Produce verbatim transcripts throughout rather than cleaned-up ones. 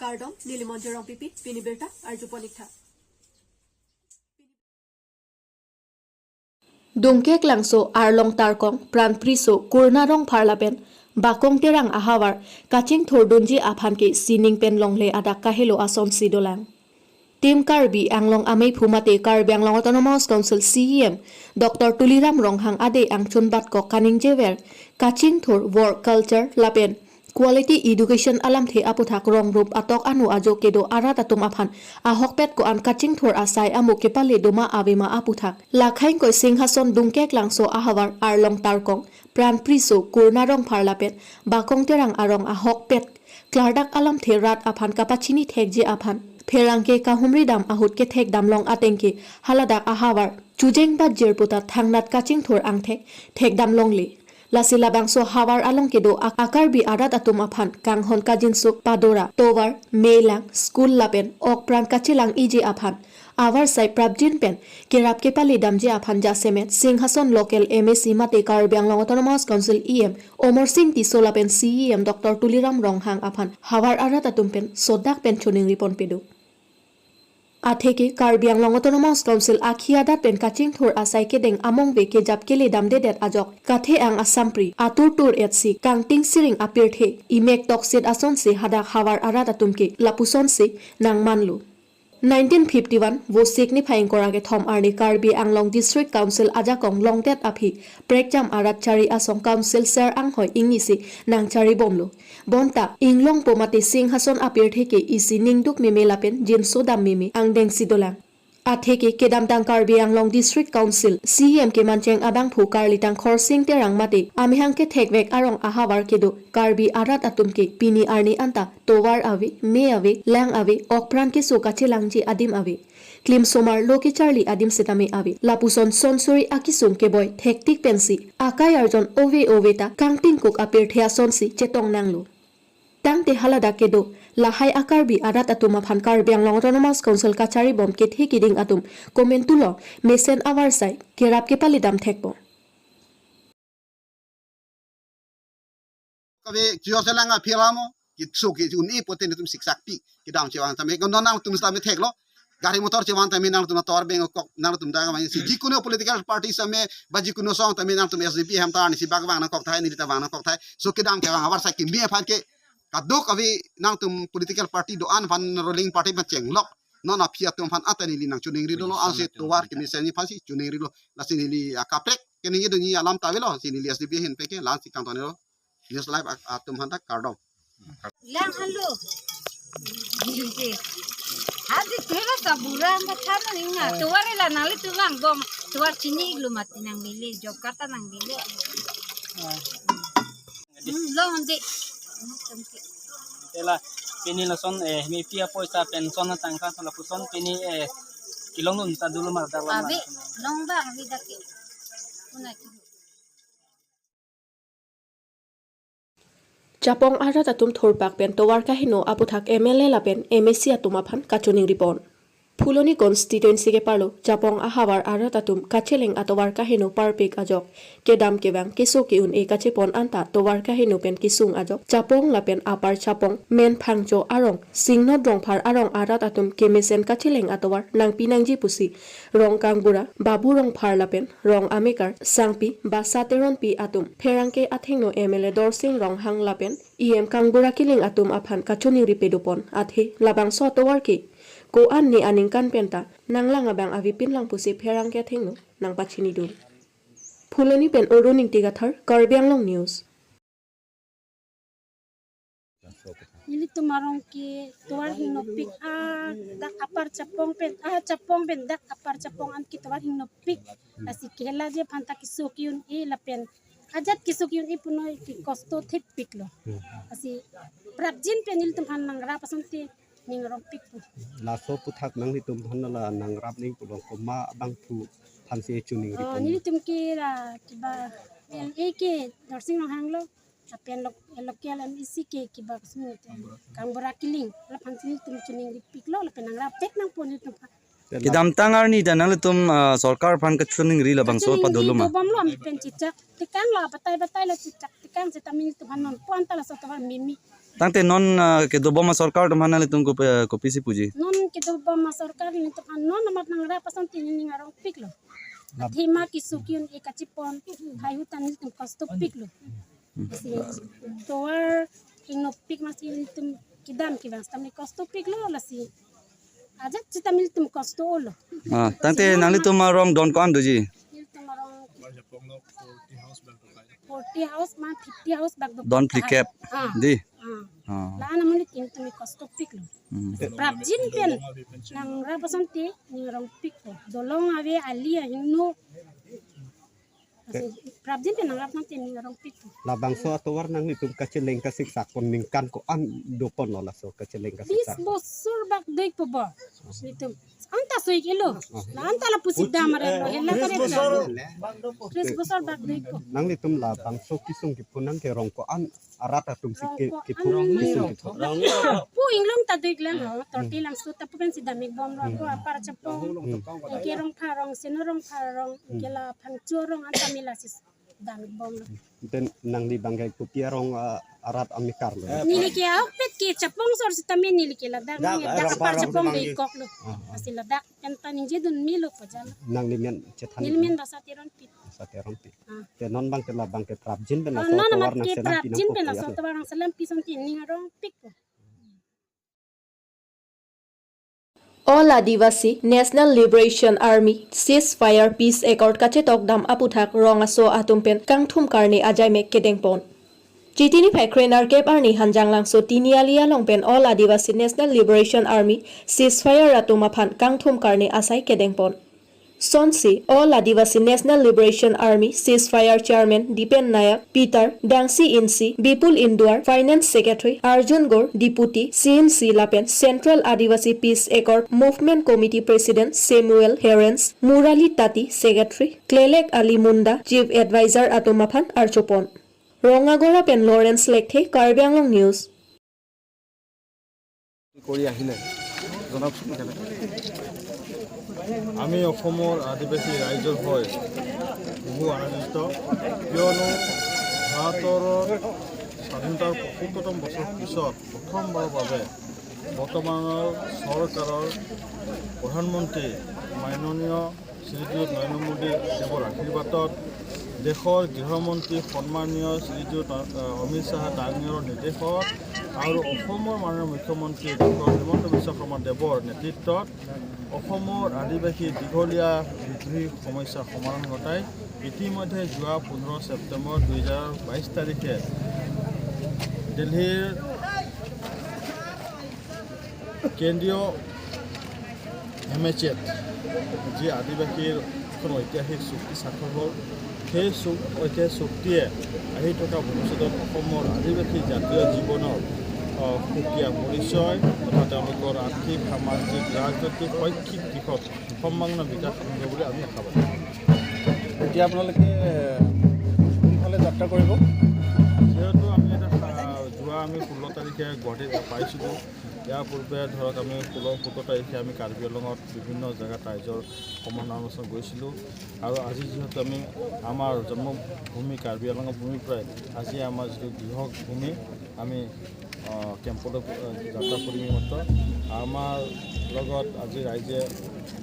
Kardom, neli Monjir Rongpipi, pini birta arjupon ik tha. Dungkeklangso Arlong Tarkong, Pranpriso, Kurna Rongphar lapen Bakong Terang ahavar kachingthurdunji aphan ke sining pen longle adak kahelo asonsi dolang. Team Karbi Anglong ameiphu mate Karbi Anglong Autonomous Council C E M Doctor Tuliram Ronghang ade angchunbatkok kaningjever kachingthur, work culture lapen quality education alamthe aputhak rongrup atok anu ajo kedo arat atum aphan ahokpet ko-an kachingthur asai amo kepale doma avema aputhak. Lakhang koi Singhason Dungkeklangso ahavar Arlong Tarkong, Pranpriso, Kurna Rongphar lapen Bakong Terang arong ahokpet klardak alamthe rat aphan kapachini thekji aphan pherangke kahumri dam ahut kethek damlong atengke haladak ahavar chujeng bajir puta thangnat kachingthur angthek thek damlongle. Lasi labangso havar along kedo a-, a-Karbi arat atum aphan kanghon kajinsuk padora tovar, melang, school lapen okpran kachelang iji aphan avarsai prapjin pen kerap kepale damji aphan jasemet Singhason local M A C mate Karbi Anglong Autonomous Council E M Amarsing Tisso lapen C E M Doctor Tuliram Ronghang aphan havar arat atum pen sodak pen choningri ponpedo. Atheke Karbi Anglong Autonomous Council akhi adat pen kachingthur asai kedeng amongve kejap kele damdedet ajok kathe-ang asampri atur tur etsi kangting siring apirthe imek toksit asonsi hadak havar arat atum ke lapusonsi nangmanlo. Nineteen fifty-one Vosik niphai ingkoi ra kethom arni Karbi Anglong District Council ajakong longdet aphi prekjam arat chari asong council ser anghoi ingnisi nangcharibomlo. Bonta inglongpo mate Singhason apirthe ke isi ningduk meme lapen jinso dam meme angdengsi dolang. Atheke kedamtang Karbi Anglong District Council C E M kemancheng abangphu Karlitang Khorsing Terang mate amahang kethekvek arong ahavar kedo Karbi arat atum ke pini arni anta tovar ave, me ave, lang ave, okpran keso kachelangji adim ave. Klimsomar lo kecharli adim setame ave. Lapuson sonsuri akisung keboi thektik pensi akai arjon ove ove ta kangtingkuk apirthe asonsi chetong nanglo. Tangte haladak kedo lahai a-Karbi arat atum aphan Karbi Anglong Autonomous Council kacharibom kethe keding atum komentu lo mesen avarsai kerap kepale dam thekpo. Kave kio selang a phila mo, kitso ki un-e pote netum siksak pi, kedam chevang tame, kondo nangtum tame theklo, gari motor chevang tame nangtum tovar bengkok, nangtum da kama si, jikuno political party same, ba jikuno song tame nangtum S D P hem ta ni si bak vang nangkok thai, neli ta vang nangkok thai, so kedam chevang avarsai kimi aphan ke, kadokave nangtum political party do-an aphan ruling party aphan chenglok, non aphi atum aphan ata neli nangchoningri dolo, ansi tovar kemesen aphansi choningri lo, lasi neli akaprek, keningje dunji alam ta avelo, si neli S D P ahin pen ke, la-ansi kangton lo. News Live a-, atum aphan ta kardom. Lang halo. Hadi tela sabura anda thana ninga. Tovar la nanglitum vangbom. Tovar chini iglu mati nang bili. Job card ta nang bili. Hmm, lo mandi. Tela pini lason, eh, mepi apoisa pension atangka lapuson pini, eh, kelongdun ta dolo mar dalam. Abi, long bang, abi dake. Una ki. Chapong arat atum thurpak pen tovar kaheno aputhak M L A lapen M A C atum aphan kachoningri pon. Phuloni constituency keparlo Chapong ahavar arat atum kacheleng atovar kaheno parpik ajok kedam kevang keso ke-un-e kachepon anta tovar kaheno pen kesung ajok Chapong lapen Upper Chapong, Men Phangcho arong, Singnot Rongphar arong arat atum kemesen kacheleng atovar nangpi nangji pusi Rong Kangbura, Babu Rongphar lapen Rong Amekar, Sangpi, Basa Teronpi atum pherangke athengno M L A Dorsing Ronghang lapen E M Kangbura Killing atum aphan kachoningri pedopon, athe labangso atovar ke ko-an ne aningkan penta nanglang abang avepin lang pusi pherangke athengno nangpachinidun. Phuloni pen Orun Ingti Kathar, Karbi Anglong News. Nelitum arong ke tovar hingnopik, ah, dak Upper Chapong pen, ah, Chapong pen dak Upper Chapong an ke tovar hingnopik. Lasi kehelaji aphan ta keso ke-un-e lapen ajat keso ke-un-e punoi ke kosto thekpiklo. Lasi prapjin pen nelitum aphan nangrap asonte ning rongpikpo. Laso aputhak nanglitum aphan la nangrap ning pulo, komat abangphu aphansi choningri pon? Oh, nelitum ke la kiba L A ke Dorsing Ronghang lo, lapen lok-, local M A C ke kiba kusum nelitum Kangbura Killing, laphansi nelitum choningripiklo, lapen nangrap thek nangpo nelitum aphan. Kedamtang arni ta nanglitum, ah, sorkar aphan kachoningri labangso padoloma? Choningri dobomlo, ami pen chechak tekanglo, batai batai lo chechak tekang setame nelitum aphan non pon ta laso tovar mimi. Tangte non, ah, kedobom asorkar atum aphan nanglitum kopi, kopisi puji? Non kedobom asorkar nelitum aphan non amat nangrap ason tini ning arongpiklo. Athema keso ke-un-e kachepon, lahai ahut ta nelitum kostopiklo. Lasi tovar ingnopik masi nelitum kedam kevang sitame kostopiklo lasi. Ajat sitame nelitum kosto-olo. Ah, tangte nanglitum arong don ko-an doji? Nelitum arong forty house ma fifty house bak do. Don phlikep. Ah. Dei. Ah. Ah. La-an amonit nelitum kostopiklo. Hmm. Prapjin pen nangrap ason te ning arongpikpo. Dolong ave, ali ahingno. Lasi prapjin pen nangrap ason te ning arongpikpo. Labangso atovar nanglitum kacheleng kasiksak pon ningkan ko-an doponlo laso kacheleng bis kasiksak? Bosor bak do-ikpo bo. Nelitum anta so-iklo. Oh. La-anta lapusi dam arelo, hela tris kare bosor. Tris bosor bak do-ikpo. Nanglitum labangso kesung kephun nangkerong ko-an arat atum si ke, rongko kephun an kesung kephun. Pu inglong ta do-iklang ho, Torti Langso ta pu pensi dam-ikbomlo, ako apar chapong. Hmm. Anke Rongpha arong, Seno Rongpha arong, anke la Phangcho arong anta mela si dam-ikbomlo. Then nangli bangke kopi arong, ah, arat amekarlo? Eh, neli ke ahokpet ke chapong sor sitame neli ke ladak dak, nangke dak Rongpha apar arong chapong sitame do-ikkoklo. Ah, ah. Lasi ladak pen ta ningjedun melo ko jalo. Nangli men chethan? Neli men Basa Teronpi. Basa Teronpi. Ah. Te non bangke labangke prapjin pen, ah, laso non atovar amat ke nangselam prapjin pen pinangpo laso ya? Atovar nangselam pi ason te ning arongpikpo. All Adivasi National Liberation Army Ceasefire Peace Accord kachetok dam aputhak rong aso atum pen kangthum karne ajaimek kedengpon. Chiti niphai kre-nerkep arni Hanjanglangso Tiniali along pen All Adivasi National Liberation Army Ceasefire atum aphan kangthum karne asai kedengpon. Sonsi All Adivasi National Liberation Army Ceasefire Chairman Dipen Nayak, Peter Dangsi Insi, Bipul Induar, Finance Secretary Arjun Gore, Deputy C N C lapen Central Adivasi Peace Accord Movement Committee President Samuel Herens, Murali Tati, Secretary Klelek Ali Munda, Chief Advisor atum aphan arjupon. Rongagora pen Lawrence Lekthe, Karbi Anglong News. কৰি আহিলে, জনাওকচোন কেনেকৈ? আমি অসমৰ আদিবাসী ৰাইজৰ হৈ বহু আনন্দিত, কিয়নো ভাৰতৰ স্বাধীনতাৰ পঁয়সত্তৰতম বছৰৰ পিছত প্ৰথমবাৰৰ বাবে বৰ্তমানৰ চৰকাৰৰ প্ৰধানমন্ত্ৰী মাননীয় শ্ৰীযুত নৰেন্দ্ৰ মোদী দেৱৰ আশীৰ্বাদত দেশৰ গৃহমন্ত্ৰী সন্মানীয় শ্ৰীযুত, আহ, অমিত শ্বাহ ডাঙৰীয়াৰ নিৰ্দেশত আৰু অসমৰ মাননীয় মুখ্যমন্ত্ৰী ডক্টৰ হিমন্ত বিশ্ব শৰ্মা দেৱৰ নেতৃত্বত অসমৰ আদিবাসী দীঘলীয়া বিদ্ৰোহী সমস্যা সমাধান ঘটাই ইতিমধ্যে যোৱা পোন্ধৰ ছেপ্টেম্বৰ দুহেজাৰ বাইছ তাৰিখে দিল্লীৰ কেন্দ্ৰীয় এম এইচ এত যি আদিবাসীৰ এখন ঐতিহাসিক চুক্তি স্বাক্ষৰ হ'ল, সেই চু-, ঐতিহাসিক চুক্তিয়ে আহি থকা ভৱিষ্যতত অসমৰ আদিবাসী জাতীয় জীৱনৰ, আহ, সুকীয়া পৰিচয় তথা তেওঁলোকৰ আৰ্থিক, সামাজিক, ৰাজনৈতিক, শৈক্ষিক দিশত সম্ভাৱনা বিকাশ সাধিব বুলি আমি আশাবাদী। এতিয়া আপোনালোকে কোনফালে যাত্ৰা কৰিব? যিহেতু আমি এটা, আহ, যোৱা আমি ষোল্ল তাৰিখে গুৱাহাটীত পাইছিলোঁ। ইয়াৰ পূৰ্বে ধৰক আমি ষোল্ল সোতৰ তাৰিখে আমি কাৰ্বি আংলঙত বিভিন্ন জেগাত ৰাইজৰ সমাধান অনুষ্ঠান গৈছিলোঁ আৰু আজি যিহেতু আমি আমাৰ জন্মভূমি কাৰ্বি আংলঙৰ ভূমিৰ পৰাই আজি আমাৰ যিটো গৃহভূমি আমি, আহ, কেম্পলৈ, আহ, যাত্ৰা কৰিম। মাত্ৰ আমাৰ লগত আজি ৰাইজে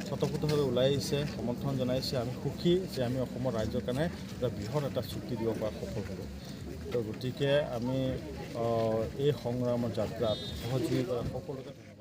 স্বতঃস্ফূৰ্তভাৱে ওলাই আহিছে, সমৰ্থন জনাইছে। আমি সুখী যে আমি অসমৰ ৰাইজৰ কাৰণে এটা বৃহৎ এটা চুক্তি দিব পৰা সফল হ'লোঁ। তো গতিকে আমি, আহ, এই সংগ্ৰামৰ যাত্ৰাত সহযোগী কৰা সকলোকে ধন্যবাদ।